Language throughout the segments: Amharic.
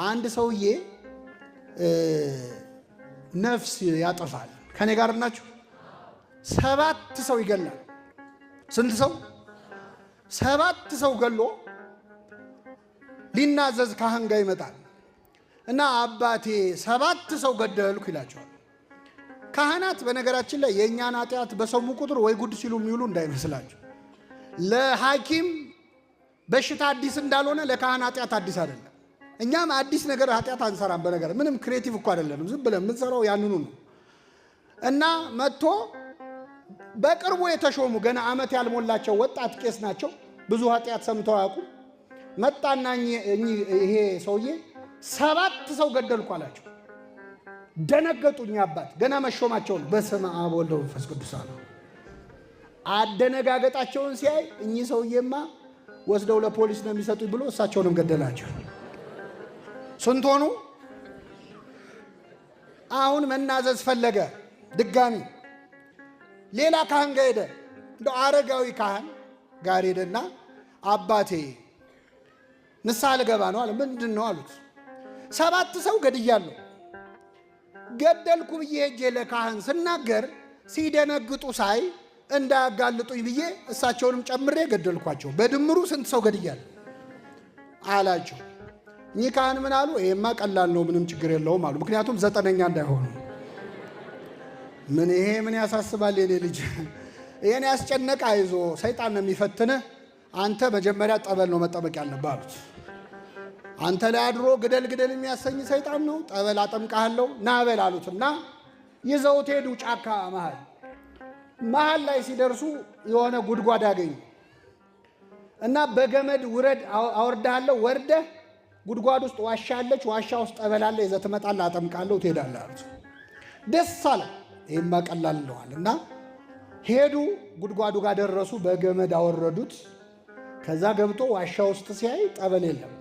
አንድ ሰውዬ ነፍስ ያጠፋል። ከኔ ጋር ናችሁ? 7 ሰው ይገላል። ስንት ሰው? 7 ሰው ገሎ ሊናዘዝ ካህን ጋር ይመጣል እና አባቴ 7 ሰው ገደልኩ ይላቸዋል። ካህናት በነገራችን ላይ የእኛን ኃጢአት በሰሙ ቁጥር ወይ ጉድ ሲሉ የሚውሉ እንዳይመስላችሁ። ለሐኪም በሽታ አዲስ እንዳልሆነ ለካህን ኃጢአት አዲስ አይደለም። እኛም አዲስ ነገር ኃጢአት አንሰራም። በነገር ምንም creative እኮ አይደለንም። ዝም ብለን የምንሰራው ያንኑ ነው። እና መጥቶ በቅርቡ የተሾሙ ገና ዓመት ያልሞላቸው ወጣት ቄስ ናቸው። ብዙ ኃጢአት ሰምተው አያውቁም። መጣና ይሄ ሰውዬ 7 ሰው ገደልኩ አላቸው። ደነገጡ። እኛ አባት ገና መሾማቸውን በስመ አብ ወወልድ ወመንፈስ ቅዱስ አሉ። አደነጋገጣቸውን ሲያይ እኚህ ሰውዬማ ወስደው ለፖሊስ ነው የሚሰጡኝ ብሎ እሳቸውንም ገደላቸው። ስንት ሆኑ? አሁን መናዘዝ ፈለገ ድጋሚ። ሌላ ካህን ጋር ሄደ። እንደው አረጋዊ ካህን ጋር ሄደና አባቴ ንስሐ ልገባ ነው አለ። ምንድን ነው አሉት። 7 ሰው ገድያለሁ። ገደልኩ ብዬ ሄጄ ለካህን ስናገር ሲደነግጡ ሳይ እንዳያጋልጡኝ ብዬ እሳቸውንም ጨምሬ ገደልኳቸው። በድምሩ ስንት ሰው ገድያለሁ አላቸው። እኚህ ካህን ምን አሉ? ይሄማ ቀላል ነው፣ ምንም ችግር የለውም አሉ። ምክንያቱም 9ኛ እንዳይሆኑ። ምን ይሄ ምን ያሳስባል የኔ ልጅ፣ ይሄን ያስጨነቀ አይዞ፣ ሰይጣን ነው የሚፈትንህ። አንተ መጀመሪያ ጠበል ነው መጠመቅ ያለብህ አሉት። አንተ ላይ አድሮ ግደል ግደል የሚያሰኝ ሰይጣን ነው፣ ጠበል አጠምቅሃለሁ ና በል አሉትና ይዘውት ሄዱ። ጫካ መሃል መሃል ላይ ሲደርሱ የሆነ ጉድጓድ አገኙ እና በገመድ ውረድ አወርድሃለሁ፣ ወርደህ ጉድጓድ ውስጥ ዋሻ አለች፣ ዋሻ ውስጥ ጠበል አለ፣ ይዘህ ትመጣለህ፣ አጠምቃለሁ፣ ትሄዳለህ አሉት። ደስ አለ። ይሄማ ቀላል ነው አለ እና ሄዱ። ጉድጓዱ ጋር ደረሱ፣ በገመድ አወረዱት። ከዛ ገብቶ ዋሻ ውስጥ ሲያይ ጠበል የለም።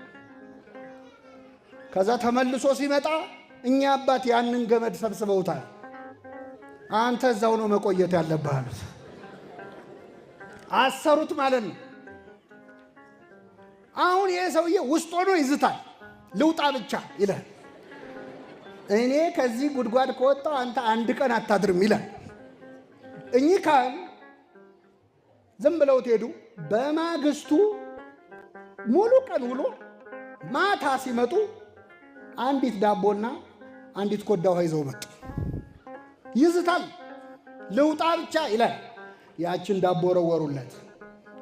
ከዛ ተመልሶ ሲመጣ እኛ አባት ያንን ገመድ ሰብስበውታል። አንተ እዛው ነው መቆየት ያለብህ አሉት። አሰሩት ማለት ነው። አሁን ይሄ ሰውዬ ውስጥ ሆኖ ይዝታል። ልውጣ ብቻ ይላል። እኔ ከዚህ ጉድጓድ ከወጣሁ አንተ አንድ ቀን አታድርም ይላል። እኚህ ካህን ዝም ብለውት ሄዱ። በማግስቱ ሙሉ ቀን ውሎ ማታ ሲመጡ አንዲት ዳቦና አንዲት ኮዳ ውሃ ይዘው መጡ። ይዝታል። ልውጣ ብቻ ይላል። ያችን ዳቦ ወረወሩለት፣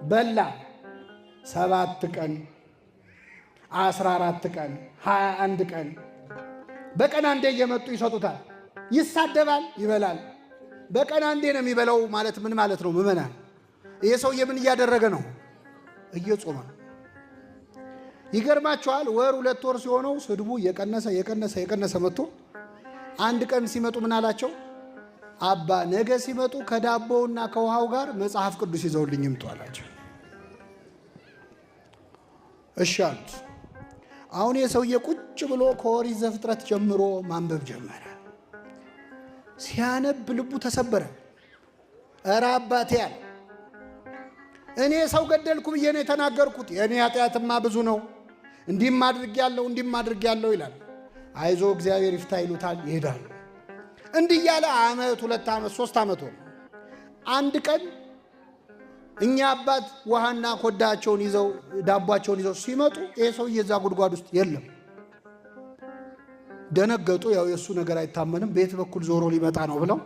በላ። 7 ቀን 14 ቀን 21 ቀን በቀን አንዴ እየመጡ ይሰጡታል። ይሳደባል፣ ይበላል። በቀን አንዴ ነው የሚበላው ማለት ምን ማለት ነው? ምዕመናን፣ ይሄ ሰውዬ ምን እያደረገ ነው? እየጾመ ነው። ይገርማቸዋል። ወር 2 ወር ሲሆነው ስድቡ የቀነሰ የቀነሰ የቀነሰ መጥቶ አንድ ቀን ሲመጡ ምን አላቸው? አባ ነገ ሲመጡ ከዳቦውና ከውሃው ጋር መጽሐፍ ቅዱስ ይዘውልኝ ይምጡ አላቸው። እሺ አሉት። አሁን የሰውዬ ቁጭ ብሎ ከኦሪት ዘፍጥረት ጀምሮ ማንበብ ጀመረ። ሲያነብ ልቡ ተሰበረ። ኧረ አባቴ አለ፣ እኔ ሰው ገደልኩ ብዬ ነው የተናገርኩት። የእኔ ኃጢአትማ ብዙ ነው፣ እንዲህም አድርጌያለሁ፣ እንዲህም አድርጌያለሁ ይላል። አይዞ እግዚአብሔር ይፍታ ይሉታል፣ ይሄዳሉ። እንዲህ እያለ ዓመት፣ 2 ዓመት፣ 3 ዓመት ሆነ። አንድ ቀን እኛ አባት ውሃና ኮዳቸውን ይዘው ዳቧቸውን ይዘው ሲመጡ ይሄ ሰውዬ እዛ ጉድጓድ ውስጥ የለም። ደነገጡ። ያው የእሱ ነገር አይታመንም፣ ቤት በኩል ዞሮ ሊመጣ ነው ብለው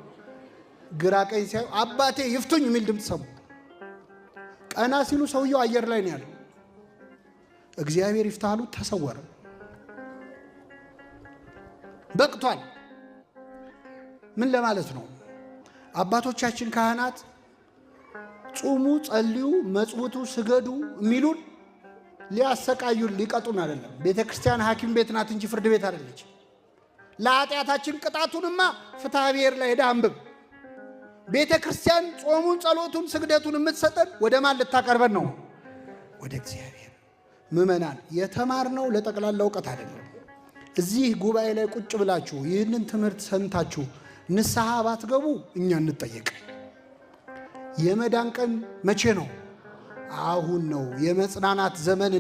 ግራ ቀኝ ሲያዩ አባቴ ይፍቱኝ የሚል ድምፅ ሰሙ። ቀና ሲሉ ሰውየው አየር ላይ ነው ያለው። እግዚአብሔር ይፍታህ አሉት፣ ተሰወረ። በቅቷል። ምን ለማለት ነው? አባቶቻችን ካህናት ጹሙ፣ ጸልዩ፣ መጽውቱ፣ ስገዱ የሚሉን ሊያሰቃዩን ሊቀጡን አይደለም። ቤተክርስቲያን ሐኪም ቤት ናት እንጂ ፍርድ ቤት አይደለች። ለኃጢአታችን ቅጣቱንማ ፍትሐ ብሔር ላይ ሄደህ አንብብ። ቤተክርስቲያን ጾሙን፣ ጸሎቱን፣ ስግደቱን የምትሰጠን ወደ ማን ልታቀርበን ነው? ወደ እግዚአብሔር። ምዕመናን የተማርነው ለጠቅላላ እውቀት አይደለም። እዚህ ጉባኤ ላይ ቁጭ ብላችሁ ይህንን ትምህርት ሰምታችሁ ንስሐ ባትገቡ እኛ እንጠየቅ። የመዳን ቀን መቼ ነው? አሁን ነው። የመጽናናት ዘመን